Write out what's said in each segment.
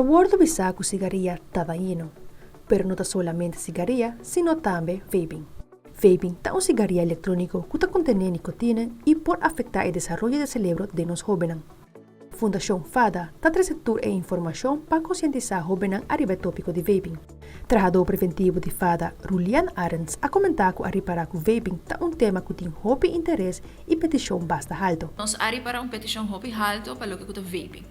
Wordo bisa cu sigaria ta dañino, pero no ta solamente sigaria, sino tambe vaping. Vaping ta un sigaria electronico cu ta contene nicotina y por afecta e desaroyo di celebro den nos hobennan. Fundacion FADA ta trece tur e informacion pa concientisa hobennan ariba e topico di vaping. Trahador preventivo di FADA, Rulian Arends, a comenta cu a ripara cu vaping ta un tema cu tin hopi interes y peticion basta halto. Nos a ripara un peticion hopi halto pa loke cu ta vaping.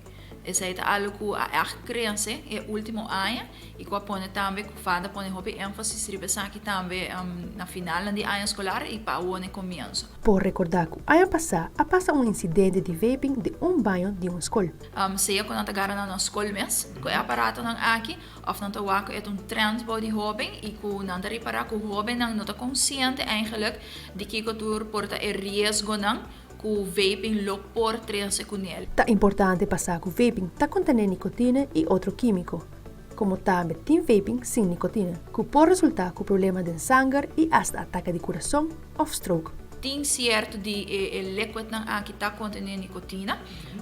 Esey ta algo cu a echt crece e ultimo aña y cu a pone tambe cu FADA pone hopi enfasis riba esaki tambe na finalnan di aña escolar y pa awor na e comienzo. Por recorda cu aña pasa a pasa un incidente di vaping den un baño di un scol. Sea cu nan ta gara nan na scol mes cu e aparatonan aki of nan ta wak cu e ta un trend bou di hoben y cu nan ta ripara cu hobennan no ta consciente eigenlijk di kico tur por ta e riesgonan cu vaping lo por trece cu nel. Ta importante pa sa cu vaping ta contene nicotine y otro quimico, como tambe tin vaping sin nicotine, cu por resulta cu problema den sanger y hasta atake di curason of stroke. Tin cierto di e liquidnan aki ta contene nicotina.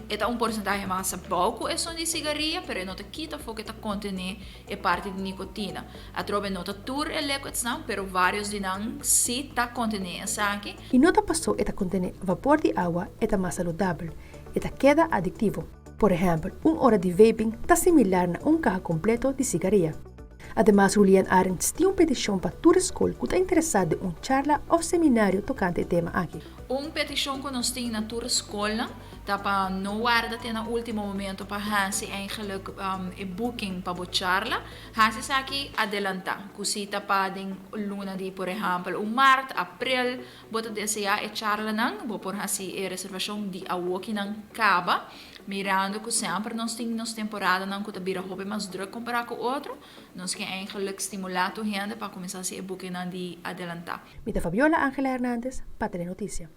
E ta un porcentahe mas abou cu esun di cigaria, pero e no ta kita afo cu e ta contene e parti di nicotina. Atrobe no ta tur e liquidsnan, pero varios di nan si ta contene esaki. Y no ta paso e ta contene vapor di awa e ta mas saludabel, e ta keda adictivo. Por ehempel, un ora di vaping ta similar na un caha completo di cigaria. Ademas Julian Arends tin un peticion pa tur scol cu ta interesa den un charla of seminario tocante e tema aki. Un peticion cu nos tin na tur scolnan ta pa no warda te na ultimo momento pa haci eigenlijk e booking pa bo charla. Haci esaki adelanta, cu si ta pa den luna di por ehempel un maart, april, bo ta desea e charlanan, bo por haci e reservacion di awokinan caba, mirando cu semper nos tin nos temporadanan cu ta bira hopi mas druk compara cu otro, nos ke eigenlijk stimula tur hende pa cuminsa haci e bookingnan di adelanta. Mi ta Fabiola Angela Hernandez pa Telenoticia.